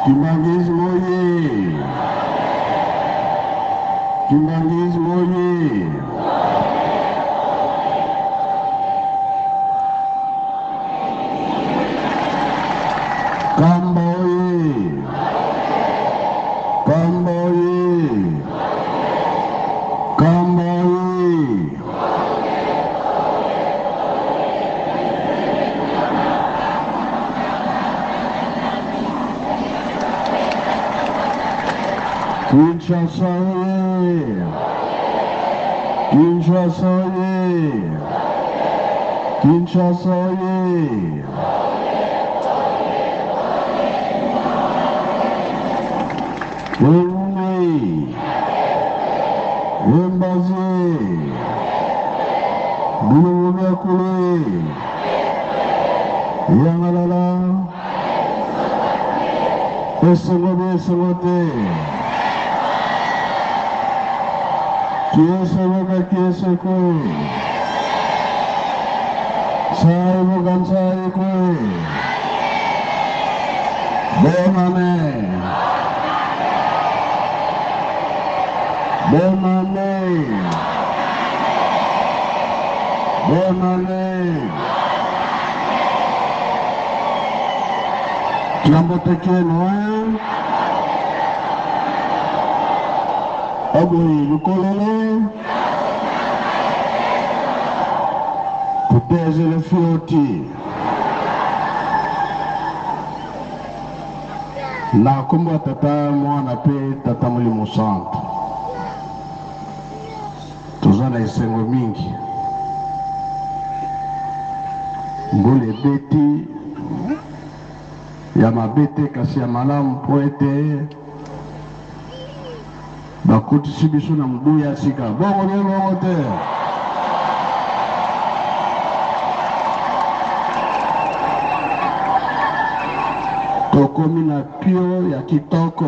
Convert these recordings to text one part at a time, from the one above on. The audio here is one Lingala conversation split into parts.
Kimbanguisme oye! Kimbanguisme oye! Kamba oye! Kamba oye! Kamba oye! Kinshasa oye! Kinshasa oye! Kinshasa oye! Ewume! Embaze! Bilongo bya kule! Yangalala! Esengo bi esengo te! Kiesekoka kiesekwe! Saiboka nsaikwe! Bonne année! Bonne année! Bonne année! Kiambote Noël. Oboyi lukolele. Kutezele fioti. Na nkombo ya Tata, Mwana mpe Tata Molimo Santu, toza na esengo mingi. Mbula ebeti ya mabe te, kasi ya malamu, mpo ete bakotisi biso na mobu ya sika. Bongo be bongo te. Tokomi na pio ya kitoko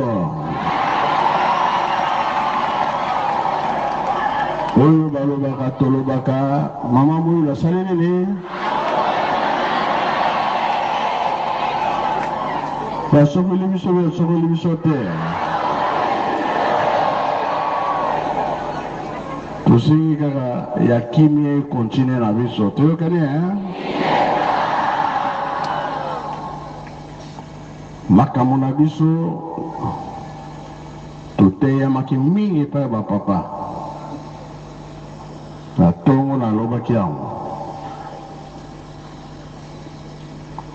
oyo balobaka tolobaka mama Mwilu asali nini? Basokoli biso basokoli biso te. Tosengi kaka ya kimia ekontinue na biso. Toyokani eh? Makambo na biso toteyamaki mingi epai ya bapapa. Na tongo nalobaki yango.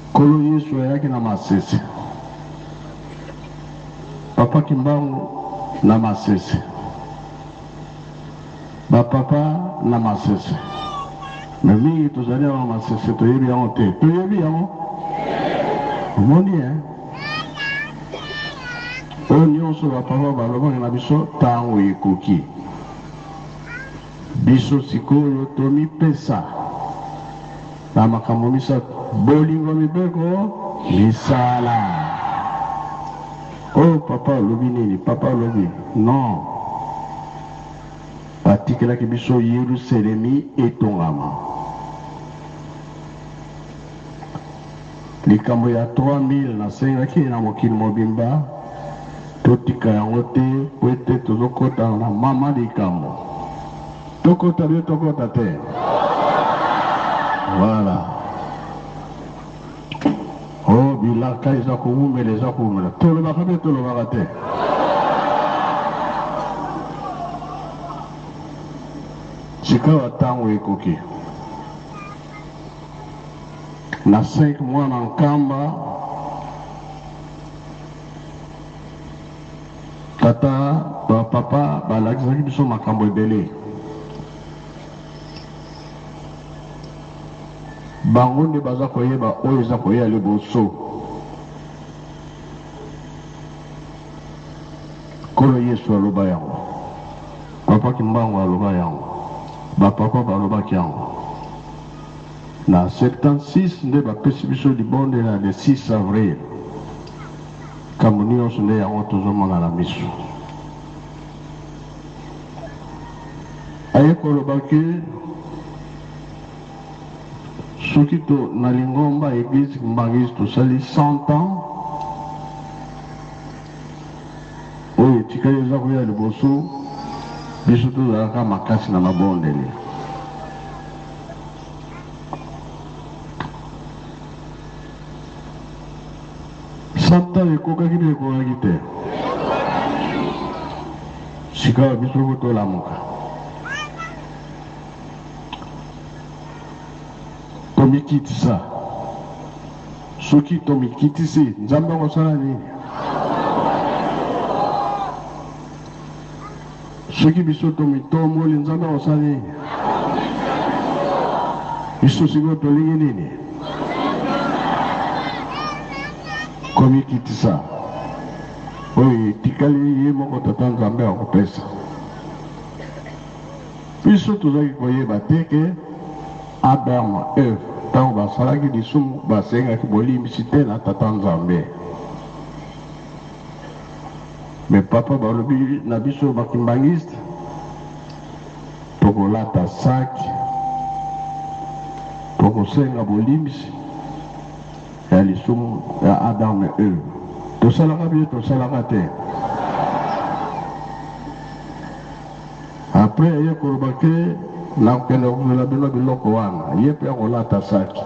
Nkolo Yesu ayaki na masese. Papa Kimbangu na masese. Ba papa na masese. Mais mingi tozali awa masese toyebi yango te. Toyebi yango? Omoni eh? Oyo nyonso ba papa balobaki na biso tango ekoki. Biso sikoyo tomipesa na makambo misato, bolingo, mibeko, misala. Oh papa olobi nini? Papa olobi non. Batikelaki biso Yeluselemi etongama. Likambo ya 3000 nasengaki na mokili mobimba totika yango te po ete tozokota na mama likambo. Tokota bio tokota te? Voilà. Oh bilaka eza kowumela eza kowumela. Tolobaka mpe tolobaka te. Sikawa ntango ekoki. Na 5 mois na Nkamba, tata ba papa balakisaki biso makambo ebele. Bango nde baza koyeba oyo eza koya liboso. Nkolo Yesu aloba yango. Papa Kimbangu aloba yango. Ba papa balobaki yango. Na 76 nde bapesi biso libondela le 6 avril. Likambo nionso nde yango tozomona na miso. Aye koloba que soki to na lingomba eglise kimbanguiste tosali 100 ans. etikali eza koya liboso, biso tozalaka makasi na mabondeli. Satan ekokaki mpe ekokaki te. Sikawa biso ko tolamuka. Tomikitisa. Soki tomikitisi, Nzambe akosala nini? Soki biso tomitomboli, Nzambe akosala nini? Biso sikoyo tolingi nini? Komikitisa. Oyo etikali ye moko Tata Nzambe akopesa. Biso tozalaki koyeba te ke Adam na Eve ntango basalaki lisumu basengaki bolimbisi te na Tata Nzambe. Mais papa balobi na biso ba kimbanguiste tokolata sac tokosenga bolimbisi ya lisumu ya Adam et Eve. Tosalaka bien tosalaka te. Après aye koloba ke nakokende kozwela bino biloko wana, ye pe akolata saki.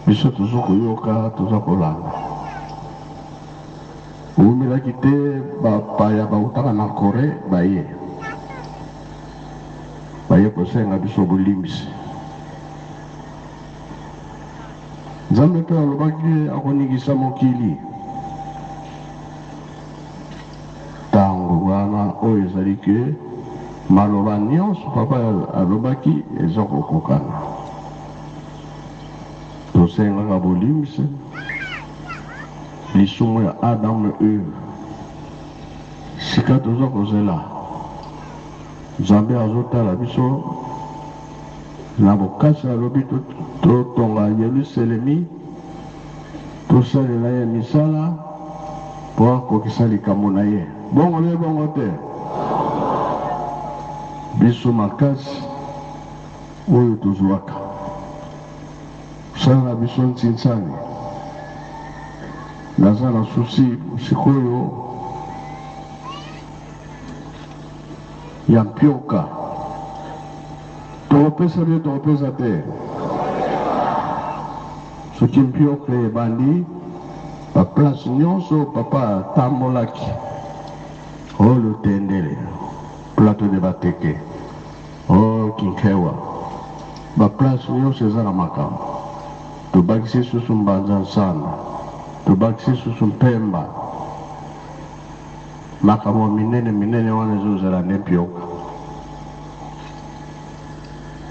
Biso tozo koyoka, toza kolanda. Ewumelaki te bapaya bawutaka na Coree baye. Baye kosenga biso bolimbisi. Nzambe pe alobaki akoningisa mokili. Tango wana oyo ezali que maloba nionso papa alobaki eza kokokana. Tosengaka bolimbisi lisumu ya Adam et Eve. Sika toza kozela Nzambe azotala biso na bokasi alobi totonga Yeluselemi. Tosalela ye misala mpo akokisa likambo na ye. Bongo be bongo te? Biso makasi oyo tozwaka mosala na biso ntsinsani. Naza na souci sikoyo ya mpioka. Tokopesa bino tokopesa te? Soki mpioka ebandi ba place nionso papa atambolaki oh lutendele plateau de bateke oh kinkewa ba place nionso eza na makambo tobakisi susu mbanza nsanda tobakisi susu mpemba makambo minene minene wana ezozala nde mpioka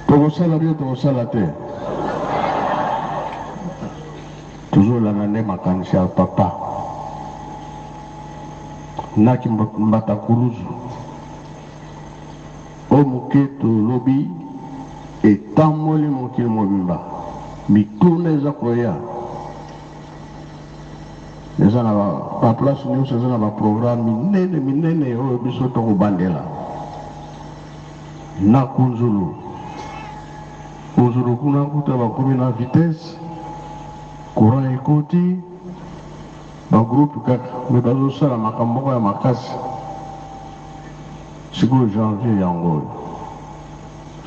Tokosala bio tokosala te? Tozolanda nde makanisi ya papa na kimbata kuluzu oyo moke tolobi etamboli mokili mobimba mituna eza koya eza na ba place nyonso eza na ba programme minene minene oyo biso tokobandela Na kunzulu kunzulu kuna kuta bakomi na vitesse courant ekoti ba groupe kaka mais bazosala makambo moko ya makasi sikoyo janvier yango oyo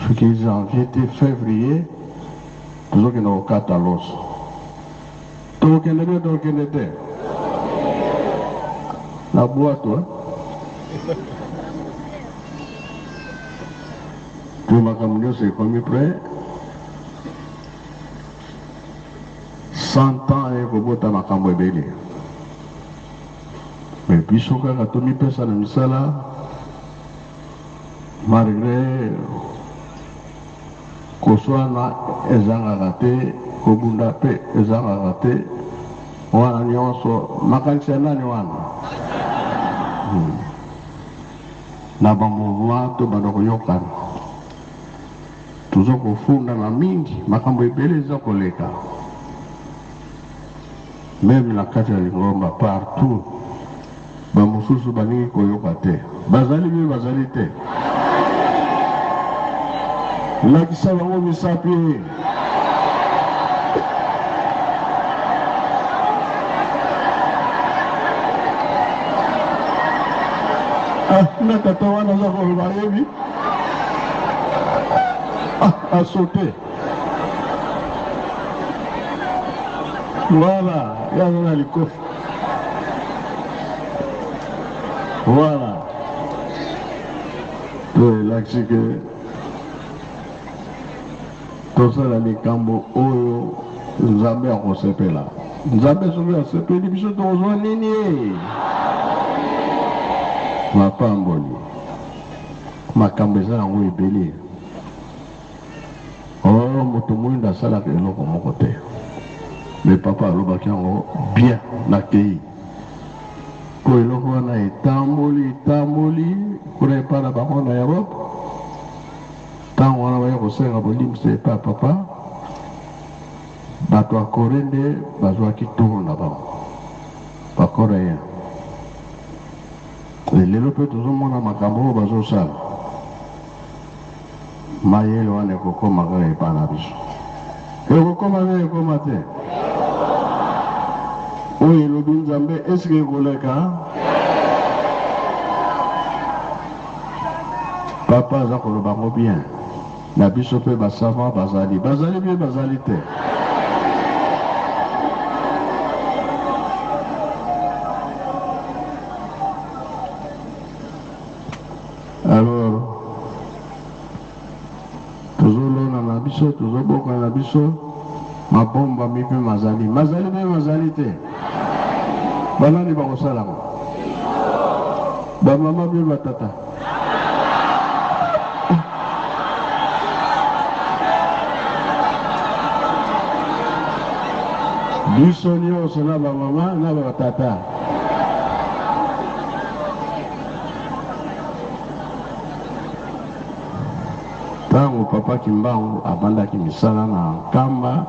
soki janvier te fevrier tozokende kokata loso tokokende bien tokokende te na bwato eh? Po makambo nyonso ekomi près 100 ans ekobota makambo ebele mais biso kaka tomipesa na misala malgré koswana ezangaka te kobunda pe ezangaka te wana nyonso makanisi ya nani wana hmm. Na ba mouvement to banda koyokana. Toza kofundana mingi, makambo ebele eza koleka. Meme na kati ya lingomba partout ba mosusu balingi koyoka te. Bazali be bazali te? Lakisa bango misapi. Ah, na tata wana aza koloba ayebi ah, asote voilà ye aza na likofi voilà to elakisi ke Tosala likambo oyo Nzambe akosepela. Nzambe soki asepeli biso tokozwa nini? Mapamboli. Makambo eza yango ebele. Oh, moto moyindo asalaka eloko moko te. Mais papa alobaki yango bien nakei. Po eloko wana etamboli etamboli kuna epai na bango na Europe. Tango wana baye kosenga bolimbisi epai ya papa, bato ya Coree nde bazuaki tour na bango, ba Coreens. Et lelo pe tozomona makambo oyo bazosala, mayele wana ekokoma kaka epai na biso. Ekokoma be ekoma te? Oyo elobi Nzambe, est-ce que ekoleka? Papa aza koloba ngo bien na biso pe ba savant bazali bazali bien bazali te. Alors tozolona na biso tozoboka na biso mabombami mpe mazali mazali mpe mazali te banani bakosala yango bamama mpe batata biso nyonso na bamama na batata Tango Papa Kimbangu abandaki misala na Nkamba,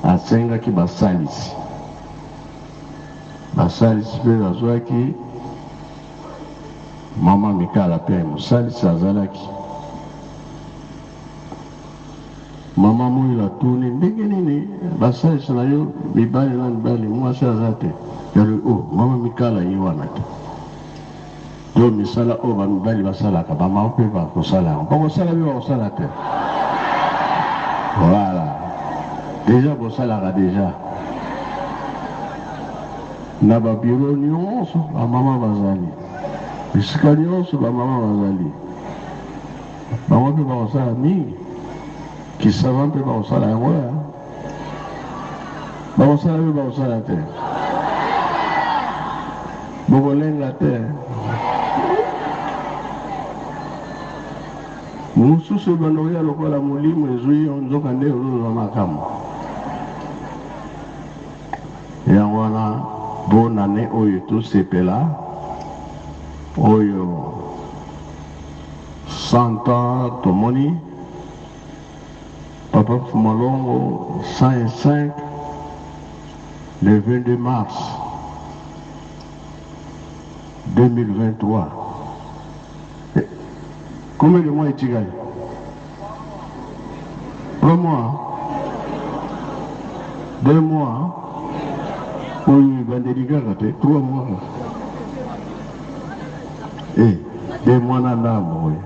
asengaki basalisi. Basalisi pe bazwaki, Mama Mikala pe mosalisi azalaki. Mama Muilu atuni, ndenge nini basalisi na yo mibali na mibali, mwasi aza te? Ye alobi, oh, Mama Mikala ye wana te. To misala oyo ba mibali basalaka, ba mama pe bakosala yango. Bakosala pe bakosala te. Voilà. Dejà bosalaka dejà. Na ba bureau nyonso ba mama bazali. Bisika nyonso ba mama bazali. Bango pe bakosala mingi. Kisava mpe bakosala yango ya. Bakosala pe bakosala te. Bokolenga te. Mosusu ebanda koya lokola molimo ezwi yo nzoka nde ozozwa makambo. Yango wana bonane oyo tosepela oyo 100 ans tomoni Papa Fumalongo 105 le 22 mars 2023. Eh, combien de mois etikali? 3 mois? 2 mois? Oyo ebandeli kaka te, 3 mois kaka. Eh, 2 mois na ndambo oyo.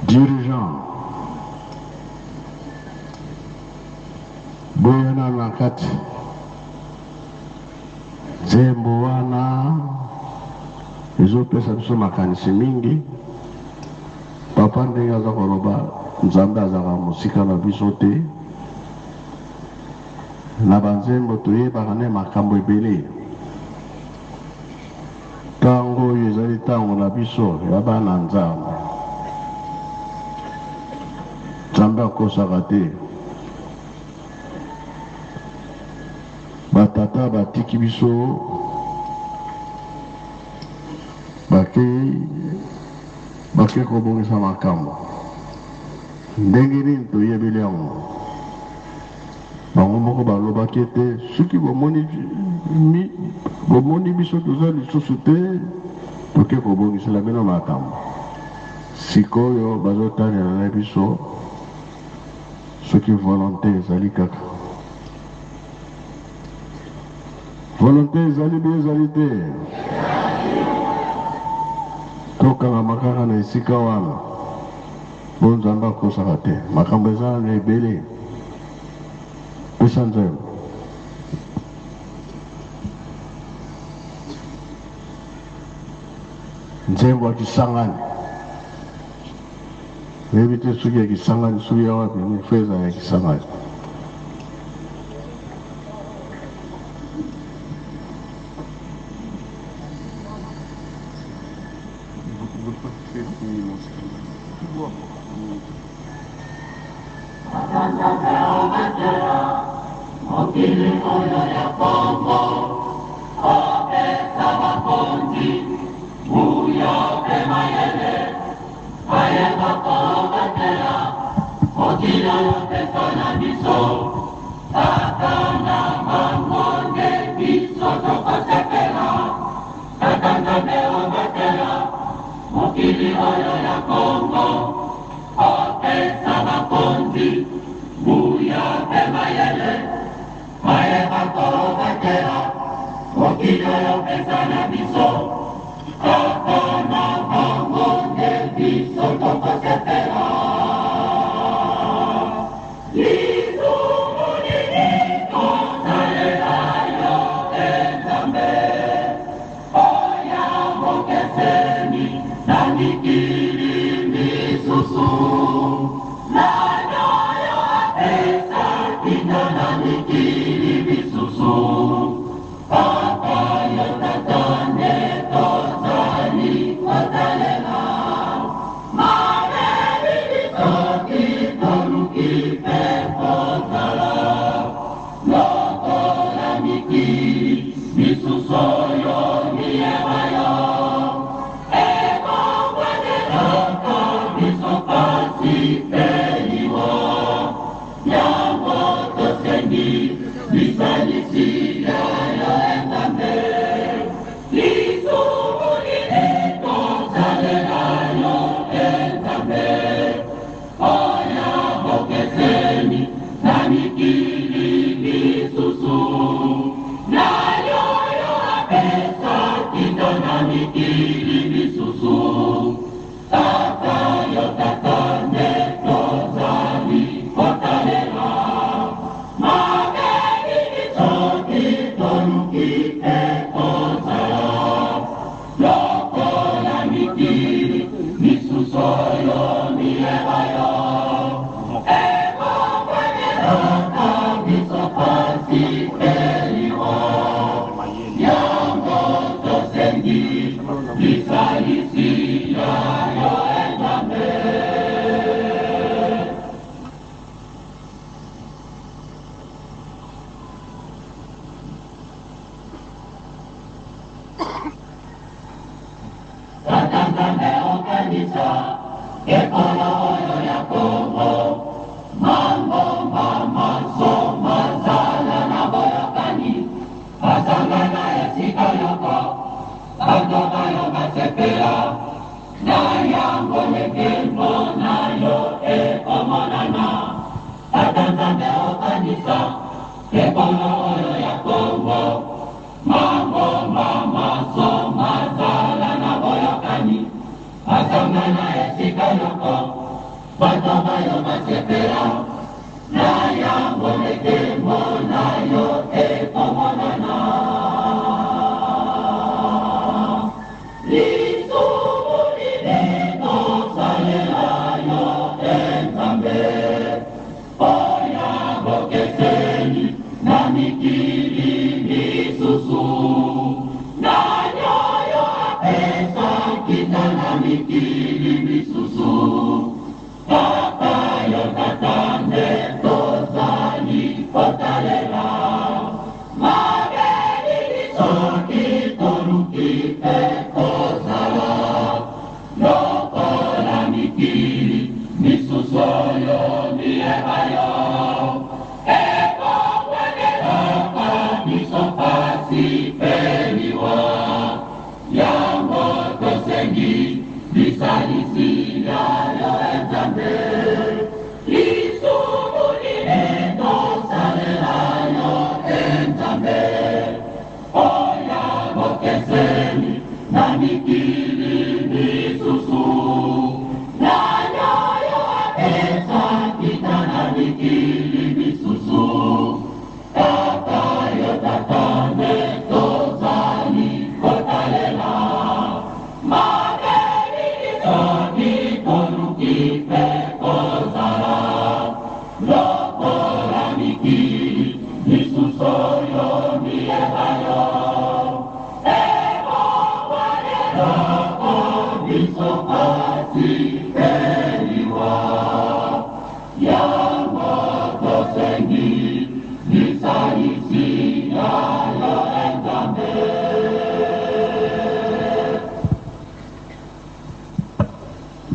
Dirigeant, boya nanu na kati. Nzembo wana ezopesa biso makanisi mingi. Papa ndenge aza koloba, Nzambe azalaka mosika na biso te. Na banzembo toyebaka nde makambo ebele. Tango oyo ezali tango na biso ya bana Nzambe. Nzambe akosaka te. Ba tata batiki biso bakei bake kobongisa makambo. Ndenge nini toyebeli yango? Bango moko balobaki ete, Soki bomoni, bomoni biso toza lisusu te, toke kobongisela bino makambo. Sikoyo bazotalela na biso soki volonte ezali kaka. Volonte ezali bi ezali te. Tokangama kaka na esika wana. Bo Nzambe akosaka te. Makambo eza na ebele. Pesa nzembo. Nzembo ya Kisangani. Nayebi te soki ya Kisangani soki ya wapi, mais faut ezala ya Kisangani.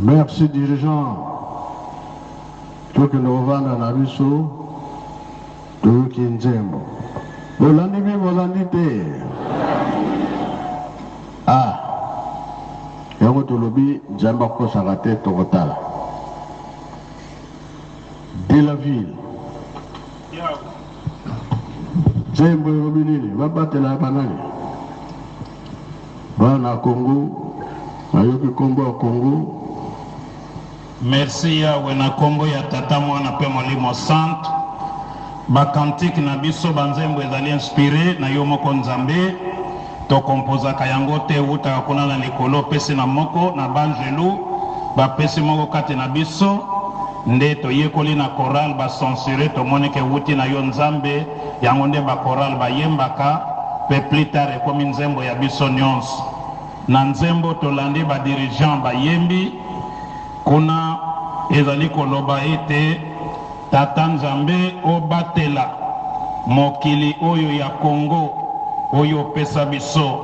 Merci dirigeant. Tokende kovanda na biso toyoki nzembo. Bolandi bi bolandi te. Ah. Yango tolobi Nzambe akosaka te tokotala. De la ville. Nzembo elobi nini? Babatela banani? Bana Congo, nayoki kombo ya Congo. Merci Yahweh na kombo ya Tata Mwana pe Molimo Santu. Ba cantiques na biso ba nzembo ezali inspire na yo moko Nzambe. To composaka yango te ewutaka kuna na likolo opesi na moko na b'angelu bapesi moko kati na biso nde toyekoli na chorale ba censure tomoni ke ewuti na yo Nzambe yango nde ba chorale bayembaka pe plus tard ekomi nzembo ya biso nionso. Na nzembo tolandi ba dirigeants bayembi kuna ezali koloba ete Tata Nzambe obatela mokili oyo ya Congo oyo opesa biso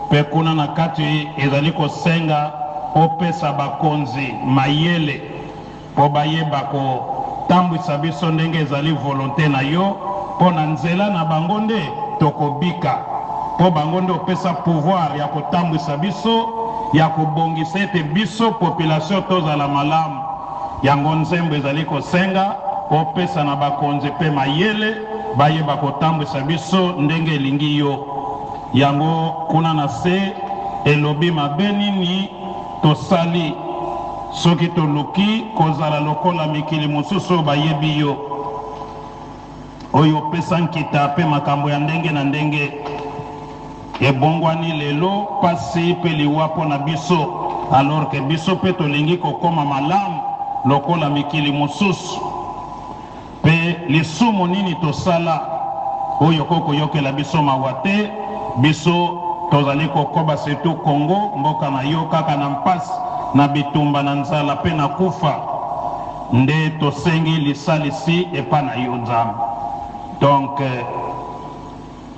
pe kuna na kati ezali kosenga opesa bakonzi mayele mpo bayeba kotambwisa biso ndenge ezali volonte na yo, mpo na nzela na bango nde tokobika, mpo bango nde opesa pouvoir ya kotambwisa biso, ya kobongisa ete biso population tozala malamu. Yango nzembo ezali kosenga opesa na bakonzi mpe mayele bayeba kotambwisa biso ndenge elingi yo. Yango kuna na se elobi mabe nini tosali soki toluki kozala lokola mikili mosusu oyo bayebi yo, oyo opesa nkita mpe makambo ya ndenge na ndenge. Ebongwani lelo pasi mpe liwa mpo na biso, alors que biso mpe tolingi kokoma malamu lokola mikili mosusu. Mpe lisumu nini tosala oyo okoki koyokela biso mawa te? Biso tozali kokoba surtout Congo mboka na yo kaka na mpasi, na bitumba, na nzala mpe na kufa nde tosengi lisalisi epa na yo Nzambe. Donc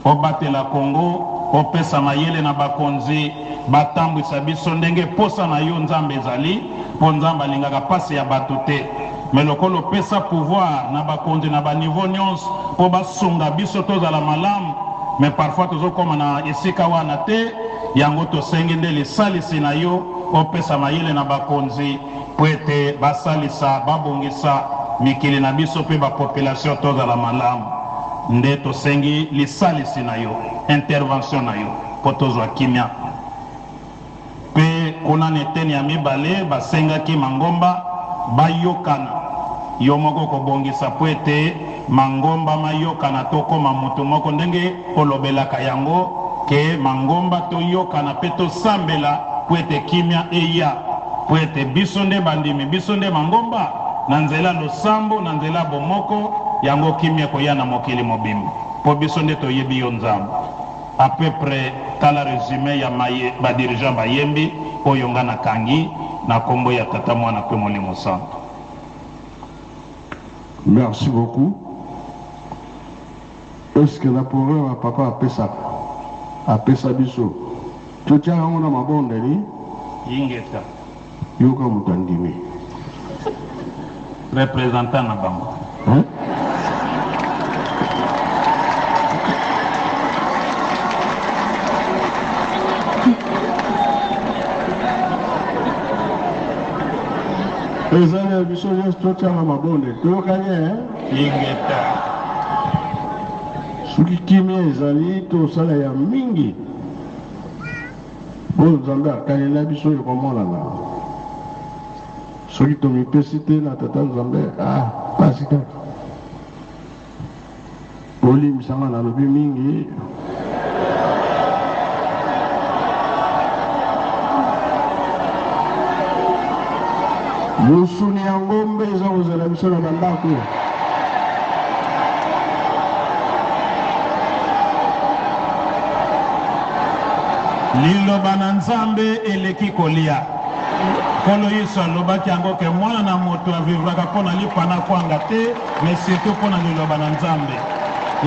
Obatela Congo, opesa mayele na bakonzi batambwisa biso ndenge posa na yo Nzambe ezali, po Nzambe alingaka pasi ya batu te. Mais lokola opesa pouvoir na bakonzi na ba niveau nionso po basunga biso tozala malamu, mais parfois tozokoma na esika wana te, yango tosengi nde lisalisi na yo opesa mayele na bakonzi po ete basalisa babongisa mikili na biso pe ba population tozala malamu. Nde tosengi lisalisi na yo, intervention na yo, mpo tozwa kimia. Mpe kuna na eteni ya mibale, basengaki mangomba bayokana. Yo moko okobongisa mpo ete mangomba mayokana, tokoma moto moko, ndenge olobelaka yango ke mangomba toyokana mpe tosambela mpo ete kimia eya, mpo ete biso nde bandimi, biso nde mangomba, na nzela losambo, na nzela bomoko, yango kimia ekoya na mokili mobimba, mpo biso nde toyebi yo Nzambe. A peu près tala resume ya maye ba dirigeants bayembi, oyo nga nakangi, na kombo ya Tata, Mwana mpe Molimo Santu. Merci beaucoup. Est ce que na programme ya papa apesaka apesa biso totiaka yango na mabondeli? Ingeta. Yoka moto andimi. Representant na bango. Hein? Ezali ya biso nyonso totiaka mabondeli. Toyokani eh? Ingeta. Soki kimia ezali tosala ya mingi. Oyo Nzambe akanela biso ekomonana. Soki tomipesi te na Tata Nzambe, ah, pasi kaka. Bolimbisa nga nalobi mingi. Mosuni ya ngombe eza kozela biso na bandako. Liloba na Nzambe eleki kolia. Nkolo Yesu alobaki yango ke mwana na moto avivraka mpo na lipa na kwanga te, mais surtout mpo na liloba na Nzambe.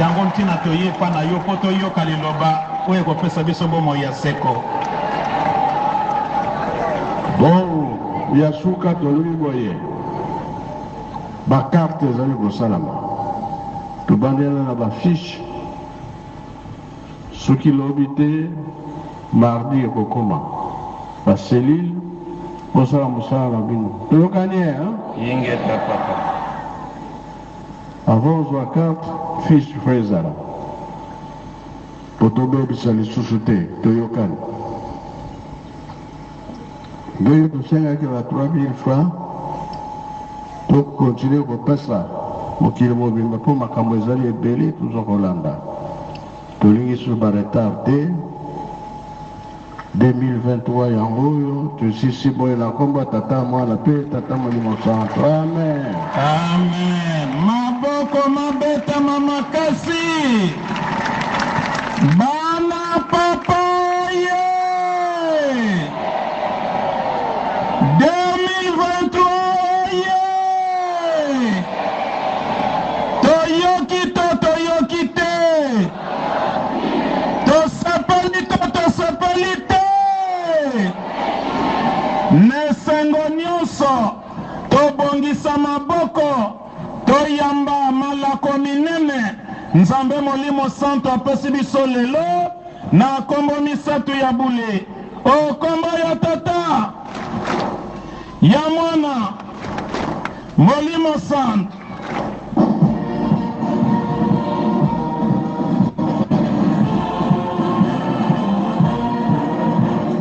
Yango ntina toye epa na yo mpo toyoka liloba oyo ekopesa biso bomoi ya seko. Bon, ya suka tolobi boye, ba carte ezali kosalama, tobandela na ba fiche, soki lobi te mardi ekokoma, ba cellule bosala mosala na bino, toyokani hein? Ingeta papa. Avant ozwa carte, fiche faut ezala. Po tobebisa lisusu te, toyokani. Ndenge tosengaki ba 3000 francs, to continuer kopesa mokili mobimba po makambo ezali ebele toza kolanda. Tolingi lisusu ba retard te. 2023 yango oyo tosisi boye na kombo ya Tata, Mwana pe Tata Molimo Santu. Amen. Amen. Maboko mabetama makasi. Bana papa oye! 2023 oye! Toyoki to toyoki te? Tosepeli to tosepeli te? N'esengo nyonso, tobongisa maboko, toyamba malako minene Nzambe Molimo Santu apesi biso lelo na kombo misatu ya bule, o kombo ya Tata, ya Mwana, Molimo Santu.